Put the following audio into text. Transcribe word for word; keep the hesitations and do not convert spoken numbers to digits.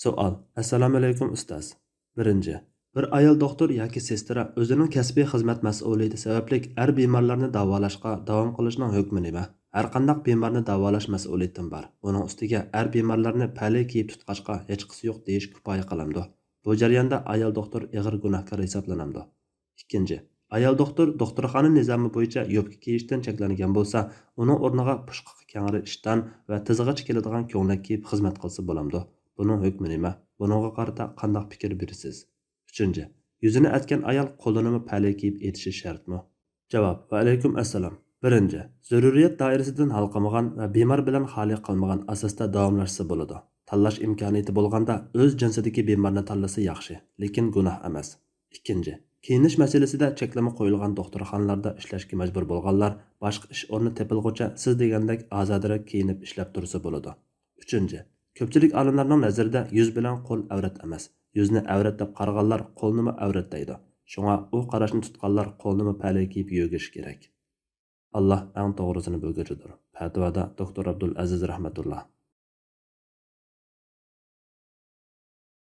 سوئال. ئەسسالامۇئەلەيكۇم ئۇستاز. بىرىنچى، بىر ئايال دوختۇر ياكى سېسترا ئۆزىنىڭ كەسپىي خىزمەت مەسئۇلىيىتى سەۋەبلىك ئەر بىمارلارنى داۋالاشقا داۋام قىلىشنىڭ ھۆكمى نېمە؟ ھەرقانداق بىمارنى داۋالاش مەسئۇلىيىتىم بار. ئۇنىڭ ئۈستىگە ئەر بىمارلارنى پەلەي كىيىپ تۇتقاچقا ھېچقىسى يوق دېيىش كۇپايە قىلامدۇ؟ بۇ جەرياندا ئايال دوختۇر ئېغىر گۇناھكار ھېسابلىنامدۇ؟ ئىككىنچى، ئايال دوختۇر دوختۇرخانا نىزامى بويىچە يوپكا كىيىشتىن چەكلەنگەن بولسا، ئۇنىڭ ئورنىغا پۇشقىقى كەڭرى ئىشتان ۋە تىزىغىچە كېلىدىغان كۆڭلەك كىيىپ خىزمەت قىلسا بولامدۇ؟ بۇنىڭ ھۆكمى نېمە؟ بۇنىڭغا قارىتا قانداق پىكىر بېرىسىز؟ ئۈچىنچى، يۈزىنى ئەتكەن ئايال قولىنىمۇ پەلەي كىيىپ ئېتىشى شەرتمۇ؟ جاۋاب. ۋەئەلەيكۇم ئەسسالام. بىرىنچى، زۆرۈرىيەت دائىرىسىدىن ھالقىمىغان ۋە بىمار بىلەن خالىي قالمىغان ئاساستا داۋاملاشسا بولىدۇ. تاللاش ئىمكانىيىتى بولغاندا ئۆز جىنسىدىكى بىمارنى تاللىسا ياخشى، لېكىن گۇناھ ئەمەس. ئىككىنچى، كىيىنىش مەسىلىسىدە چەكلىمە قويۇلغان دوختۇرخانىلاردا ئىشلەشكە مەجبۇر بولغانلار باشقا ئىش ئورنى تېپىلغۇچە سىز دېگەندەك ئازادىراق كىيىنىپ ئىشلەپ تۇرسا بولىدۇ. ئۈچىنچى، كۆپچىلىك ئالىملارنىڭ نەزىرىدە يۈز بىلەن قول ئەۋرەت ئەمەس. يۈزنى ئەۋرەت دەپ قارىغانلار قولنىمۇ ئەۋرەت دەيدۇ. شۇڭا ئۇ قاراشنى تۇتقانلار قولنىمۇ پەلەي كىيىپ يۆگىشى كېرەك. ئاللا ئەڭ توغرىسىنى بىلگۈچىدۇر. پەتىۋادا دوكتور ئابدۇل ئەزىز رەھمەتۇللا.